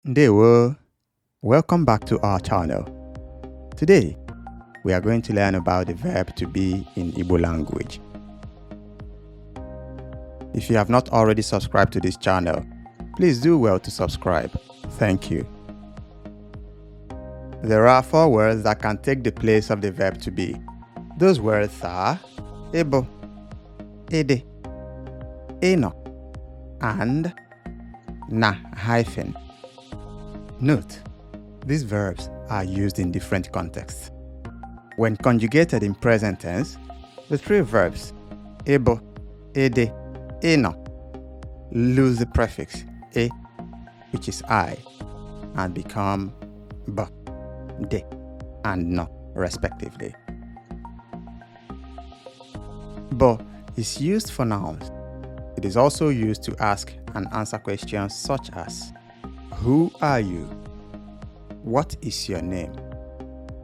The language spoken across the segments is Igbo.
Ndewo. Welcome back to our channel. Today, we are going to learn about the verb to be in Igbo language. If you have not already subscribed to this channel, please do well to subscribe. Thank you. There are four words that can take the place of the verb to be. Those words are Ịbụ, Ịdị, Ịnọ, and na hyphen. Note, these verbs are used in different contexts. When conjugated in present tense, the three verbs ịbụ, ịdị, ịnọ lose the prefix e, which is I, and become b, d, and nọ, respectively. Bụ is used for nouns. It is also used to ask and answer questions such as: Who are you? What is your name?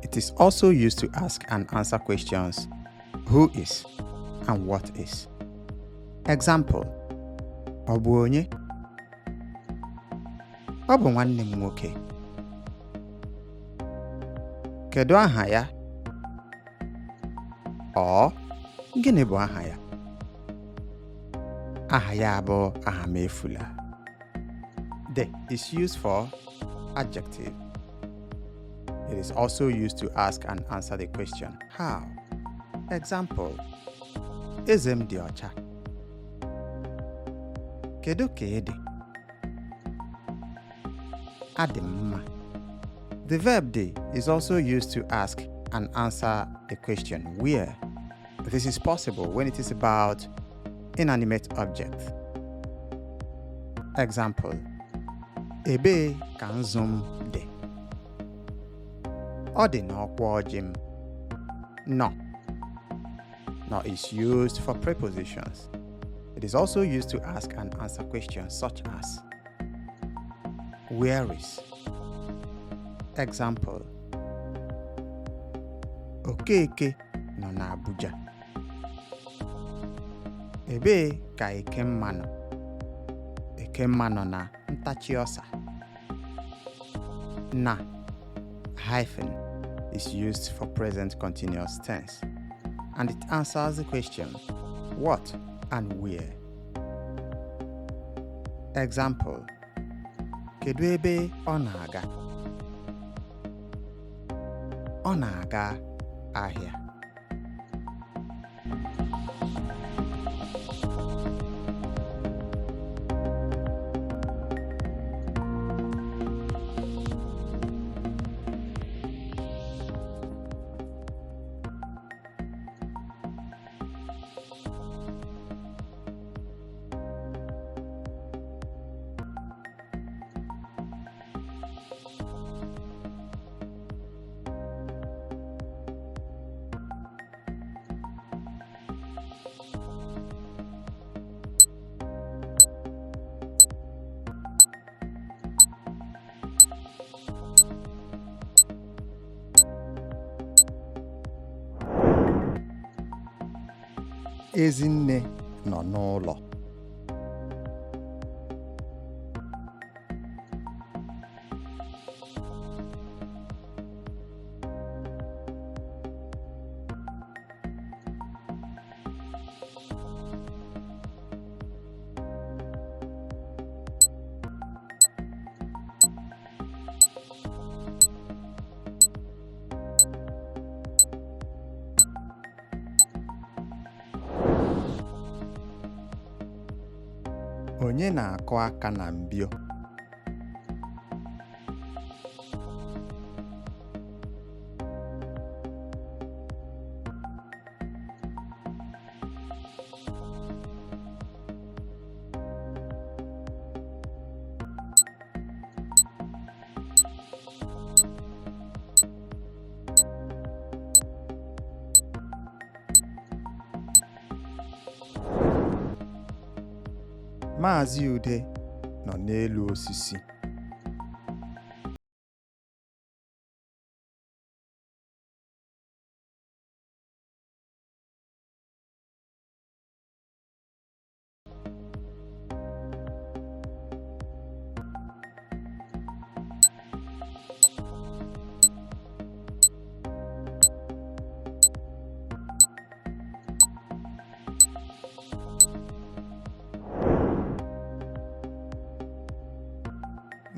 It is also used to ask and answer questions: Who is and what is. Example: Ọ bụ onye? Ọ bụ nwanne m nwoke. Kedu aha ya? Ọ gịnị bụ aha ya? Aha ya bụ Ahamefula. Dị is used for adjective. It is also used to ask and answer the question how. Example: Eze m dị ọcha. Kedu ka ị dị? Adị m mma. The verb dị is also used to ask and answer the question where. This is possible when it is about inanimate objects. Example: Ebee ka nzu m dị? Ọ dị n'ọkwa ọjị m. Nọ. Nọ is used for prepositions. It is also used to ask and answer questions such as: Where is? Example: Okeke nọ n'Abuja. Ebee ka Ekemma nọ? Ekemma nọ na ntachi ọsa. Na hyphen is used for present continuous tense, and it answers the question what and where. Example: Kedu ebe ọ na-aga? Ọ na-aga ahịa. Ezinne nọ n'ụlọ. Onye na-akụ aka na mbio? Maazị Ude nọ n'elu osisi.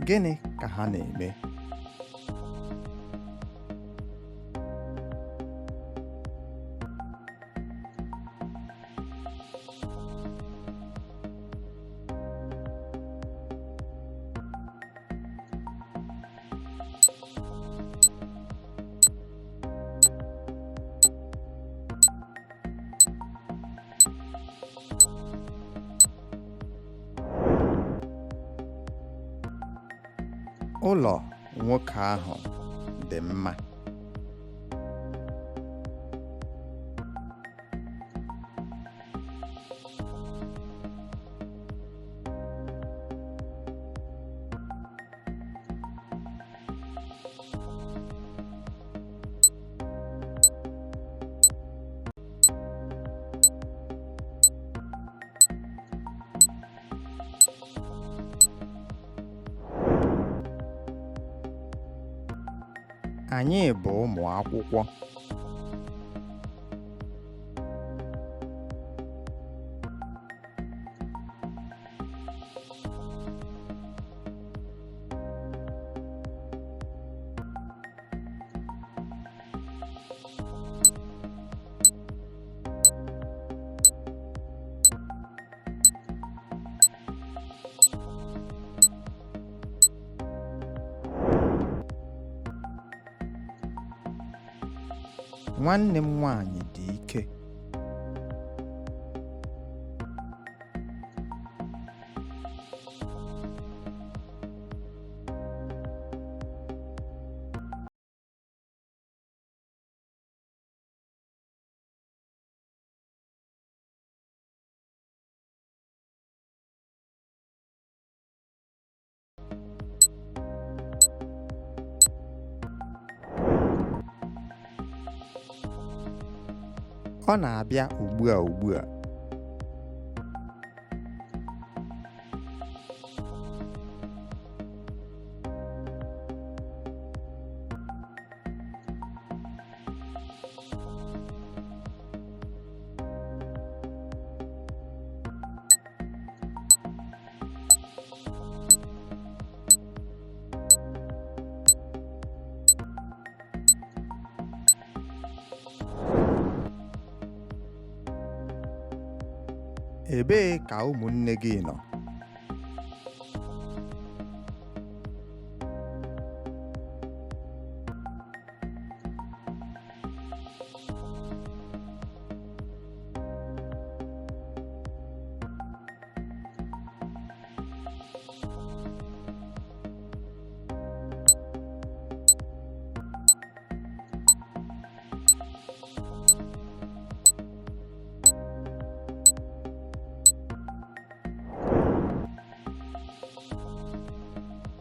Gịnị ka ha na-eme? Ụlọ nwoke ahụ dị mma. Anyị bụ ụmụ akwụkwọ. Nwanne m nwanyị dị ike. Ọ na-abịa ugbua ugbua. Ebee ka ụmụnne gị nọ?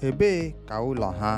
Ebee ka ụlọ ha